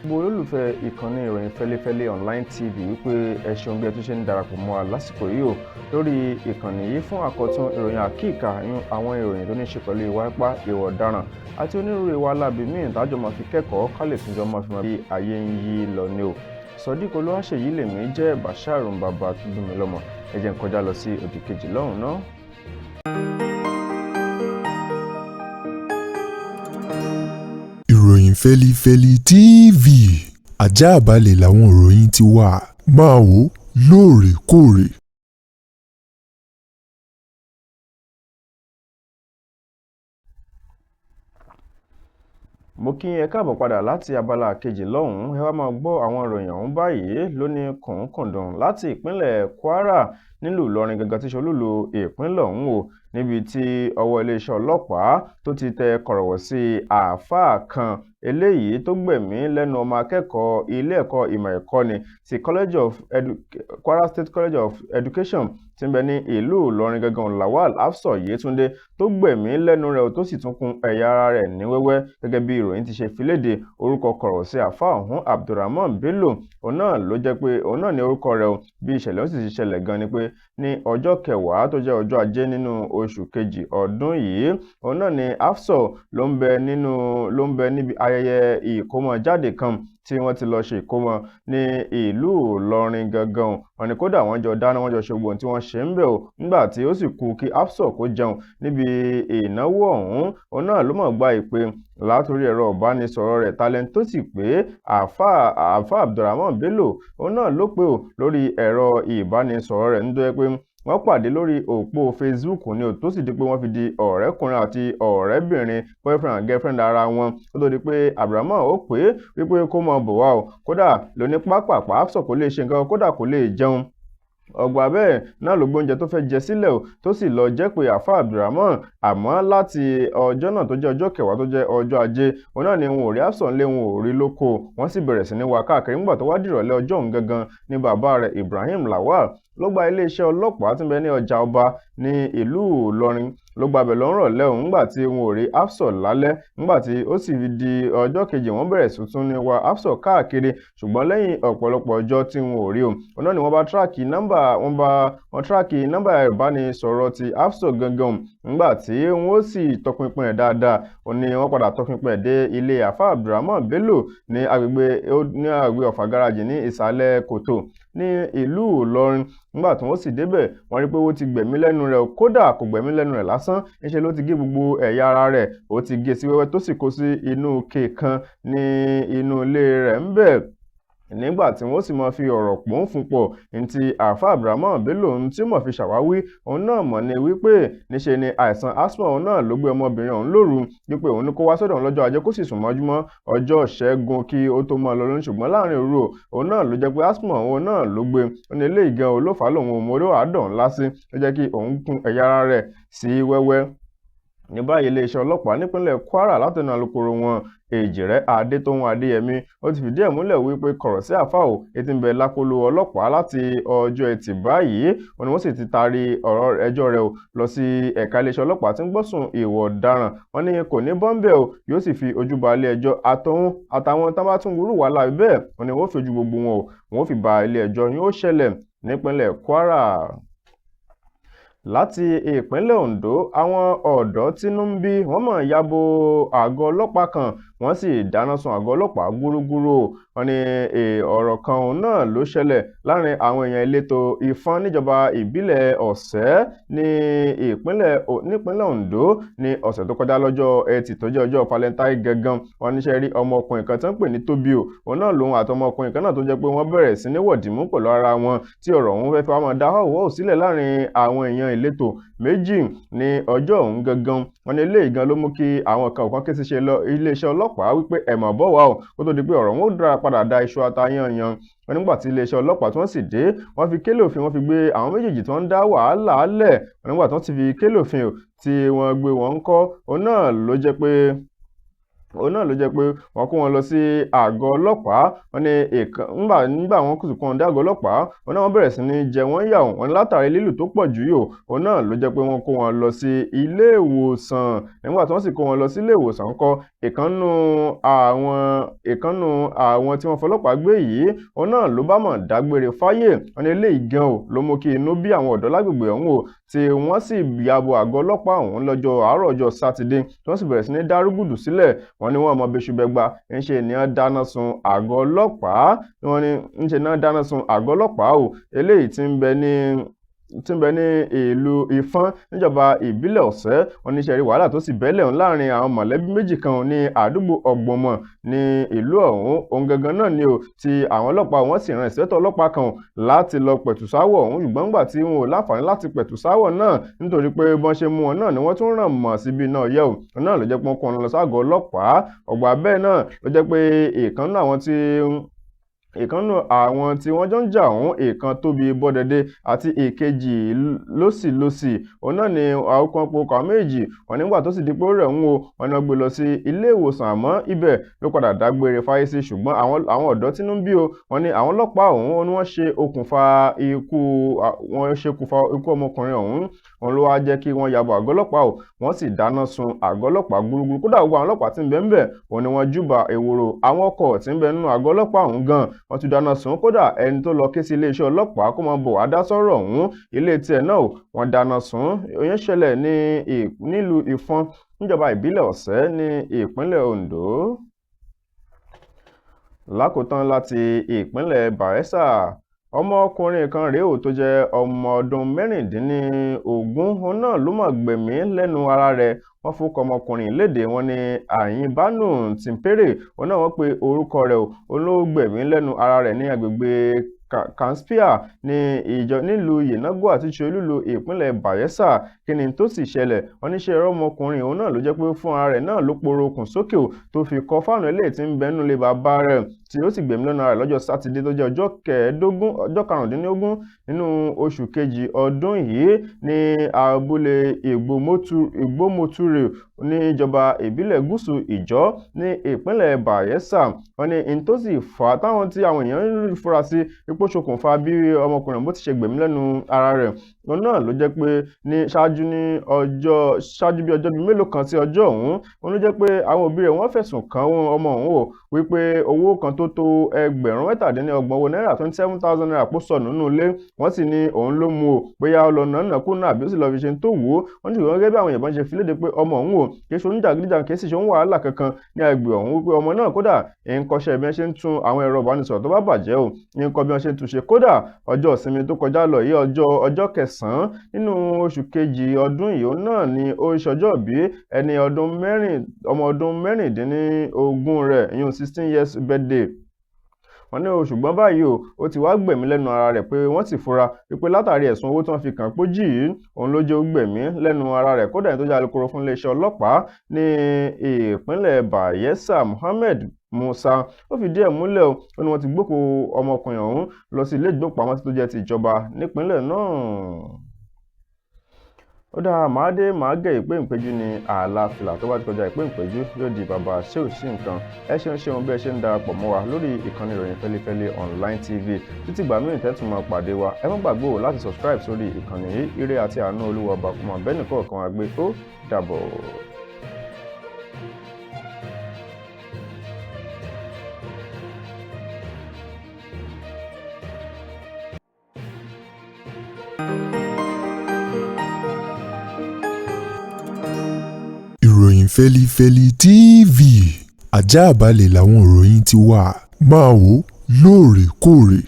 Gbogbo olólùfẹ́ ìkànnì ìròyìn Fẹ́lifẹ́li Online TV wípé ẹ ṣeun bí ẹ tún ṣe ń darapọ̀ mọ́ wa lásìkò yìí o lórí ìkànnì yìí fún àkọ́tún ìròyìn àkíkà, àwọn ìròyìn tó ní ṣe pẹ̀lú ìwà ipá, ìwà ọ̀daràn àti onírúurú ìwà alábì míì tájọ máa fi kẹ́kọ̀ọ́ ká lè túnjọ máa fi mọ bí ayé ń yí lọ ni o. Sodiq Olúwaṣèyí lèmi jẹ́ Bashir bàbá tó bí mi lọ́mọ. Ẹ jẹ́ n kọjá lọ sí òdì kejì lọ́hùn náà. Ìròyìn Fẹ́lifẹ́li TV àjààbálẹ̀ làwọn ìròyìn ti wà, máa wò ó lóòrèkóòrè. Mo kí ẹ káàbọ̀ padà láti abala kejì lọ́hùn-ún. Ẹ wá máa gbọ́ àwọn ìròyìn ọ̀hún báyìí lóní kọ̀ọ̀kọ̀dàn láti ìpínlẹ̀ Kwara nílùú Ìlọrin gangan tí ṣolúlu ìpínlẹ̀ ọ̀hún o, níbi tí ọwọ́ iléeṣẹ́ ọlọ́pàá tó ti tẹ kọ̀rọ̀wọ̀ sí àáfàá kan eléyìí tó gbẹ̀mí lẹ́nu ọmọ akẹ́kọ̀ọ́ ilé ẹ̀kọ́ ìmọ̀ ẹ̀kọ́ni ti College of Kwara State College of Education tí ń bẹ ní ìlú Ìlọrin gangan, Lawal Hafsat Yetunde, tó gbẹ̀mí lẹ́nu rẹ̀ tó sì tún kun ẹ̀yà ara rẹ̀ ní wẹ́wẹ́ gẹ́gẹ́ bí ìròyìn ti ṣe fi léde. Orúkọ kọ̀rọ̀ sí àáfàá ọ̀hún Abdulrahman Bello, òun náà ló jẹ́ pé òun náà ní orúkọ rẹ̀ o. Bí ìṣẹ̀lẹ̀ ó sì ti ṣẹlẹ̀ gan ni pé ní ọjọ́ kẹwàá tó jẹ́ ọjọ́ ajé nínú oṣù kejì ọdún yìí, òun náà ni Hafsat ló ń bẹ níbi ayẹyẹ ìkómọjáde kan tí wọ́n ti lọ ṣe ìkómọ ní ìlú Ìlọrin gangan. Wọ́n ní kódà wọ́n jọ dáná, wọ́n jọ ṣe gbogbo ohun tí wọ́n ṣe ń bẹ̀ o. Nígbà tí ó sì kú kí Hafsat kó jẹun níbi ìnáwó ọ̀hún, òun náà ló mọ̀ gba ìpè látòrí ẹ̀rọ ìbánisọ̀rọ̀ rẹ̀ talent tó sì pé àáfà Abdulrahman Bello, òun náà ló pè ó lórí ẹ̀rọ ìbánisọ̀rọ̀ rẹ̀ nítorí pé wọ́n pàdé lórí òpó Facebook ni ò, tó sì di pé wọ́n fi di ọ̀rẹ́kùnrin àti ọ̀rẹ́bìnrin, boyfriend and girlfriend ara wọn. Ó tó di pé Abdulrahman ó pè é wípé kó mọ bọ̀ wá o. Kódà lóní pápápá Hafsat kò lè ṣe nǹkan, kódà kò lè jẹun. Ọgbà bẹ́ẹ̀ náà ló gbóúnjẹ tó fẹ́ jẹ sílẹ̀ o, tó sì lọ jẹ́ pé àáfà Abdulrahman. Àmọ́ láti ọjọ́ náà tó jẹ́ ọjọ́ kẹwàá tó jẹ́ ọjọ́ ajé, òun náà ni wọn ò rí Hafsat ńlé, wọn ò rí lóko, wọ́n sì bẹ̀rẹ̀ sí ní wá káàkiri. Nígbà tó wá dìrọ̀lẹ́ ọjọ́ òun gangan ni bàbá rẹ̀ Ibrahim Lawal ló gba iléeṣẹ́ ọlọ́pàá tí ń bẹ ní ọjà ọba ní ìlú Ìlọrin, ló gbabẹ̀ lọ́rọ̀ lẹ́hùn nígbà tí wọn ò rí Hafsat lálẹ́. Nígbà tí ó sì di ọjọ́ kejì, wọ́n bẹ̀rẹ̀ sí tún ní wá Hafsat káàkiri, ṣùgbọ́n lẹ́yìn ọ̀pọ̀lọpọ̀ ọjọ́ tí wọn ò rí o, òun náà ni wọ́n bá tíráàkì nọ́mbà, wọ́n tíráàkì nọ́mbà ìbánisọ̀rọ̀ ti Hafsat gangan. Nígbà tí wọ́n sì tọpinpin ẹ̀ dáadáa, òun ni wọ́n padà tọpinpin ẹ̀ dé ilé àáfà Abdulrahman Bello ní agbègbè Ọ̀fà gáràjì ní ìsàlẹ̀ kòtò ní ìlú Ìlọrin. Nígbà tí wọ́n sì débẹ̀, wọ́n rí pé ó ti gbẹ̀mí lẹ́nu rẹ̀, kódà kò gbẹ̀mí lẹ́nu rẹ̀ lásán, ńṣe ló ti gé gbogbo ẹ̀yà ara rẹ̀, ó ti gé sí wẹ́wẹ́ tó sì kó sí inú ike kan ní inú ilé rẹ̀ ń bẹ̀. Nígbà tí wọ́n sì máa fi ọ̀rọ̀ pòun fún pọ̀ ní ti àáfà Abdulrahman Bello, ohun tí mọ̀ fi ṣàwáwí òun náà mọ̀ ni wípé níṣe ni àìsàn asthma òun náà ló gbé ọmọbìnrin ọ̀hún lóru, wípé òun ní kó wá sọ́dọ̀ òun lọ́jọ́ ajé kó sì sùn mọ́júmọ́ ọjọ́ ṣẹ́gun kí ó tó máa lọ lóyún, ṣùgbọ́n láàrin òru òun náà ló jẹ́ pé asthma òun náà ló gbé. Ó ní eléyìí gan ló fà á lòun òun orí àádọ́ ńlá sí ló jẹ́ kí òun kún ẹ̀yà ara rẹ̀ sí wẹ́wẹ́. Ní báyìí iléeṣẹ́ ọlọ́pàá nípínlẹ̀ Kwara látẹnu alukoro wọn Èjìrẹ́ Adétóhùn Adéyẹmí ó ti fìdí ẹ̀ múlẹ̀ wípé kọ̀rọ̀ sí àáfàá ò etí ń bẹ lákọlò ọlọ́pàá láti ọjọ́ Ẹtì báyìí, òun ni wọ́n sì ti taari ọ̀rọ̀ ẹjọ́ rẹ̀ o lọ sí ẹ̀ka iléeṣẹ́ ọlọ́pàá tí ń gbọ́sùn ìwà ọ̀daràn. Wọ́n ní kò ní bọ́ńbẹ́ o, yóò sì fi ojú ba ilé ẹjọ́ àtọ̀hún àtàwọn tán bá tún wúrú wàhálà bẹ́ẹ̀, òun ni wọ́n fi ojú gbogbo wọn o, wọ́n fi ba ilé ẹjọ́ yóò ṣẹlẹ̀ nípínlẹ̀ Kwara. Láti ìpínlẹ̀ Ondo, àwọn ọ̀dọ́ tínú ń bí wọ́n mọ̀ ya bo àgọ́ ọlọ́pàá kan, wọ́n sì dáná sun àgọ́ ọlọ́pàá gúrúgúrú. Wọ́n ní ọ̀rọ̀ kan òun náà ló ṣẹlẹ̀ láàrin àwọn èèyàn ìletò Ìfọ̀n níjọba ìbílẹ̀ Ọ̀sẹ́ ní nípínlẹ̀ Ondo ní ọ̀sẹ̀ tó kọjá lọ́jọ́ Ẹtì tó jẹ́ ọjọ́ Valentine gangan. Wọ́n níṣẹ́ rí ọmọkùnrin kan tó ń pè ní Tóbi o, òun náà lòun àti ọmọkùnrin kan náà tó jẹ́ pé wọ́n bẹ̀rẹ̀ sí ní wọ̀dìmú pẹ̀lú ara wọn, tí ọ̀rọ̀ ọ̀hún fẹ́ fi wá máa dá họ́wọ́ sílẹ̀ láàrin àwọn èèyàn ìletò méjì ní ọjọ́ ọ̀hún gangan. Wọ́n ní eléyìí gan ló mú kí àwọn kan òkan ké sí ṣe lọ iléeṣẹ́ ọlọ́pàá wípé ẹ̀mọ̀ bọ̀ wá o, kó tó di pé ọ̀rọ̀ wọn ó dára padà da iṣu ata yanyan. Wọ́n nígbà tí iléeṣẹ́ ọlọ́pàá tí wọ́n sì dé, wọ́n fi kélé òfin, wọ́n fi gbé àwọn méjèèjì tí wọ́n ń dá wàhálà lẹ̀. Wọ́n nígbà tí wọ́n ti fi kélé òfin tí wọ́n gbé wọn ń kọ́, òun náà ló jẹ́ pé Òun náà ló jẹ́ pé wọ́n kó wọn lọ sí àgọ́ ọlọ́pàá. Wọ́n ní ìkan nígbà wọn kò sì kó wọn dé àgọ́ ọlọ́pàá, òun náà wọ́n bẹ̀rẹ̀ sí ní jẹ wọ́n yà. Wọ́n ní látàrí lílù tó pọ̀ jù yìí, òun náà ló jẹ́ pé wọ́n kó wọn lọ sí ilé ìwòsàn. Nígbà tí wọ́n sì kó wọn lọ sí ilé ìwòsàn ńkọ́, ìkan nínú àwọn tí wọ́n fọlọ́pàá gbé yìí, òun náà ló bá mọ̀ dágbére fáyé. Wọ́n ní eléyìí gan o ló mú kí inú bí àwọn ọ̀dọ́ lágbègbè ọ̀hún o, tí wọ́n sì ya bo àgọ́ ọlọ́pàá ọ̀hún lọ́jọ́ àárọ̀ ọjọ́ Sátidé, tí wọ́n sì bẹ̀rẹ̀ sí ní dá rúgùdù sílẹ̀. Wọ́n ní wọ́n mọ bẹ́ṣubẹ́gba ń ṣe ní wọ́n dáná sun àgọ́ ọlọ́pàá. Wọ́n ní ń ṣe náà dáná sun àgọ́ ọlọ́pàá o, eléyìí tí ń bẹ ní ìlú Ìfọ́n, níjọba ìbílẹ̀ Ọ̀sẹ́. Wọ́n ní ṣe rí wàhálà tó sì bẹ́lẹ̀ ọ̀hún láàrin àwọn mọ̀lẹ́bí méjì kan ní àdúgbò Ọ̀gbọ̀nmọ̀ ní ìlú ọ̀hún. Ohun gangan náà ni o tí àwọn ọlọ́pàá wọn sì rán ìsẹ́tọ̀ ọlọ́pàá kan láti lọ pẹ̀tù sáwọ̀ ọ̀hún, ṣùgbọ́n nígbà tí wọn ò láǹfààní láti pẹ̀tù sáwọ̀ náà, nítorí pé bọ́n ṣe mú wọn náà ni wọ́n tún ràn mọ̀ síbi náà yẹ o, náà ló jẹ́ pé wọ́n kó wọn lọ ságọ́ ọlọ́pàá. Ọgbà bẹ́ẹ̀ náà ló jẹ́ pé ìkan nínú àwọn tí wọ́n jọ ń jà ọ̀hún, ìkan Tóbi Bọ́dẹ̀dẹ̀ àti ìkejì Lọ́sìlọ́sì, òun náà ni àwọn kan po ọkọ̀ méjì. Wọn nígbà tó sì di pé ó rẹ̀ ń wo wọn ni wọ́n gbé lọ sí ilé ìwòsàn, àmọ́ ibẹ̀ ló padà dágbére fáyé sí. Ṣùgbọ́n àwọn ọ̀dọ́ tínú ń bí o, wọn ní àwọn ọlọ́pàá ọ̀hún ni wọ́n ṣe okùnfà ikú ọmọkùnrin ọ̀hún. Òun ló wá jẹ́ kí wọ́n ya bo àgọ́ ọlọ́pàá o, wọ́n sì dáná sun àgọ́ ọlọ́pàá gbúrúgbúrú. Kódà, gbogbo àwọn ọlọ́pàá tí ń bẹ ń bẹ̀, òun ni wọ́n júbà ehoro. Àwọn ọkọ̀ tí ń bẹ nínú àgọ́ ọlọ́pàá ọ̀hún gan, wọ́n tún dáná sun. Kódà, ẹni tó lọ ké sí iléeṣẹ́ ọlọ́pàá kó máa bọ̀ wá dá sọ́rọ̀ ọ̀hún, ilé tiẹ̀ náà o, wọ́n dáná sun. Ìyẹn ṣẹlẹ̀ ní nílùú Ìfọ̀n, níjọba ìbílẹ̀ Ọ̀sẹ́ ní ìpínlẹ̀ Ondo. Lákòótán, láti ìpínlẹ̀ Bayelsa, ọmọkùnrin kan rèé ò tó jẹ́ ọmọ ọdún 16, òun náà ló mọ̀ gbẹ̀mí lẹ́nu ara rẹ̀. Wọ́n forúkọ ọmọkùnrin léde, wọn ní Àyìnbánú Tìǹpẹ̀rẹ̀, òun náà wọ́n pe orúkọ rẹ̀ o. Òun ló gbẹ̀mí lẹ́nu ara rẹ̀ ní agbègbè Kanspia ní ìjọ nílùú Yenagoa tí ṣe olúìlú ìpínlẹ̀ Bayelsa. Kí ni tó sì ṣẹlẹ̀? Wọ́n ní ṣe ọmọkùnrin òun náà ló jẹ́ pé fún ara rẹ̀ náà ló poro okùn sókè o, tó fi kọ́ fáànù eléyìí tí ń bẹ nínú ilé bàbá rẹ̀, tí ó sì gbẹ̀mí lẹ́nu ara rẹ̀ lọ́jọ́ Sátidé tó jẹ́ ọjọ́ 15, ọjọ́ 15 nínú oṣù kejì ọdún yìí, ní abúlé Ìgbómọtúrè, níjọba ìbílẹ̀ Gúúsù Ìjọ ní ìpínlẹ̀ Bayelsa. Wọ́n ní n tó sì fà á táwọn tí àwọn èèyàn ń fura sí ipò ṣokùnfà bí ọmọkùnrin bó ti ṣe gbẹ̀mí lẹ́nu ara rẹ̀, òun náà ló jẹ́ pé ní ṣáájú, ní ọjọ́ ṣáájú, bí ọjọ́ bíi mélòó kan sí ọjọ́ ọ̀hún, òun ló jẹ́ pé àwọn òbí rẹ̀ wọ́n fẹ̀sùn kàn ọmọ ọ̀hún o wípé owó kan tó tó 37,000 owó náírà, ₦27,000, pó sọnù nínú ilé. Wọ́n sì ní òun ló mú o, bóyá ó lọ nàánà kùnà àbí ó sì lọ fi ṣe tó wù ú. Wọ́n ní ṣùgbọ́n gẹ́gẹ́ bí àwọn èèyàn ṣe fi léde pé ọmọ ọ̀hún o kì í ṣe oníjàgídíjàgan, kì í sì ṣe òun wàhálà kankan ní agbègbè ọ̀hún, wípé ọmọ náà kódà ń kọ́ṣẹ́ bí wọ́n ṣe ń tún àwọn ẹ̀rọ ìbánisọ̀rọ̀ tó bá bàjẹ́ o, ń kọ́ bí wọ́n ṣe ń túnṣe. Kódà, ọjọ́ ìsinmi tó kọjá lọ yìí, ọjọ́ 9 nínú oṣù kejì ọdún yìí, òun náà ni ó ṣọjọ́ bí ẹni ọdún mẹ́rin, ọmọ ọdún 16 rẹ̀, ìyún 16 years birthday. Wọ́n ní o ṣùgbọ́n báyìí o, ó ti wá gbẹ̀mí lẹ́nu ara rẹ̀, pé wọ́n sì fura wípé látàrí ẹ̀sùn owó tí wọ́n fi kàn pé ó jì yìí, òun ló jẹ́ ó gbẹ̀mí lẹ́nu ara rẹ̀. Kódà, ẹni tó jẹ́ alukoro fún iléeṣẹ́ ọlọ́pàá ní ìpínlẹ̀ Bayelsa, Mohammed Musa, ó fìdí ẹ̀ múlẹ̀ o. Ó ní wọ́n ti gbókùú ọmọkùnrin ọ̀hún lọ sí ilé ìgbókùpamọ́sí tó jẹ́ ti ìjọba nípínlẹ̀ náà. Ó dáa, màá dé, màá gẹ̀ ìpé ìpéjú ní ààlà fìlà tó bá ti kọjá ìpé ìpéjú yóò di bàbá ṣé ò sí nǹkan. Ẹ ṣeun ṣeun bí ẹ ṣe ń darapọ̀ mọ́ wa lórí ìkànnì ìròyìn Fẹ́lifẹ́li Online TV. Títí gbà míì tẹ́tù máa pàdé wa, ẹ má gbàgbé o láti subscribe sórí ìkànnì yìí. Ire àti àánú Olúwa ọba kó máa bẹ́ẹ̀ nìkọ̀ọ̀kan wa gbé. Ó dàbọ̀. Ìròyìn Fẹ́lifẹ́li TV, ajáàbalẹ̀ làwọn ìròyìn ti wà. Máa wò lóòrèkóòrè.